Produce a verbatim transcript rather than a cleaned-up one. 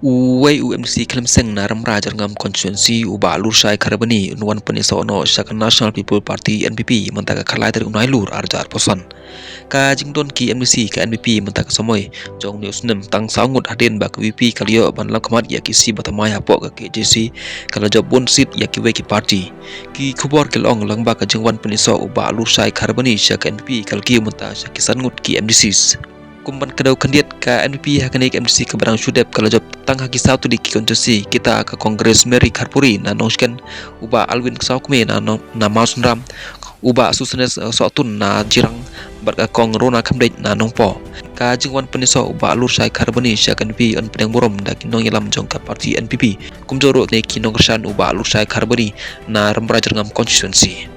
Uwei u MDC khlem seng na Rambrai Jyrngam constituency u Bah Lurshai Kharbani un wan pynïasoh noh sha ka National People Party, NPP, mynta ka khatlai tarik u Nailur arhajar arphew san. Ka jingdon ki MDC ka NPP mynta ka samoi jong une u snem tang saw ngut hadien ba ka VPP ka la ïoh ban lam khmat ïa ki seat ba thymmai hapoh ka KHADC, ka la jop bun seat ïa kiwei ki party. Ki khubor ki la ong lyngba ka jingwan pynïasoh u Bah Lurshai Kharbani sha ka NPP ka la kiew mynta sha ki san ngut ki MDCs. Kum ban kdew khyndiat, ka NPP ha kane ka MDC kaba dang shu dep ka la jop tang ha ki saw tylli ki constituency, kita ka Kong Grace Mary Kharpuri na Nongshken, u Bah Alwin Ksaw Kmie na Nong, na Mawsynram, u Bah Sosthenes, eh, Sohtun na Jirang, bad ka Kong Rona Khymdeit na Nongpoh. Ka jingwan pynïasoh u Bah Lurshai Kharbani sha ka NPP yn pdiang burom da ki nongïalam jong ka party NPP, kumjuh ruh ne ki nongkyrshan u Bah Lurshai Kharbani na Rambrai Jyrngam constituency.